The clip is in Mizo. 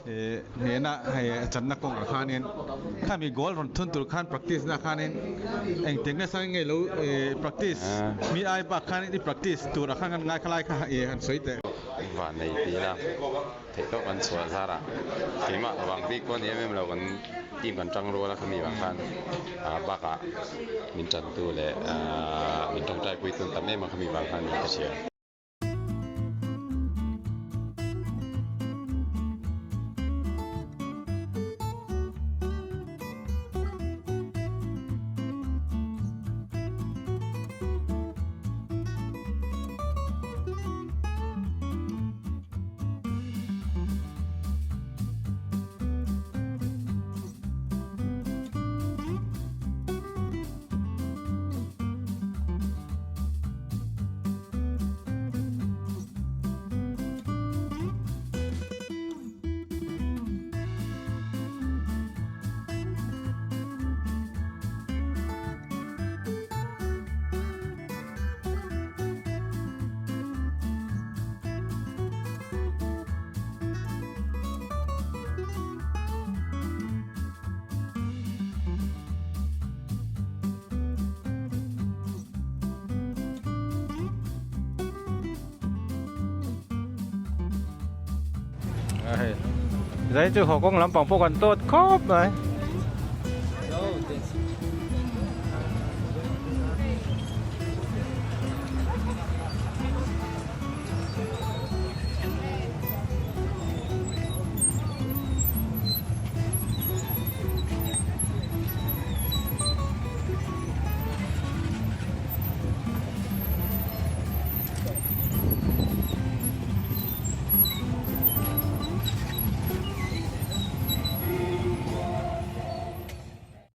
Hnehna hei channa kawngah khanin khami goal rawn thun tur khan practice na khanin engtiang nasa nge lo practice mi ai bak khan i practice tur ah khan kan ngai khalai kha i han sawi teh. Van nei ti ila theih tawk kan chhuah zarah keimah vang bik pawh a ni em em lo kan team kan tang rual a khami vang khan bakah min tantu leh min tawngtai pui tun tam em a khami vang khan min ka hria. Hei zai chu haw kawng lampang pawh kan tawt khawp mai.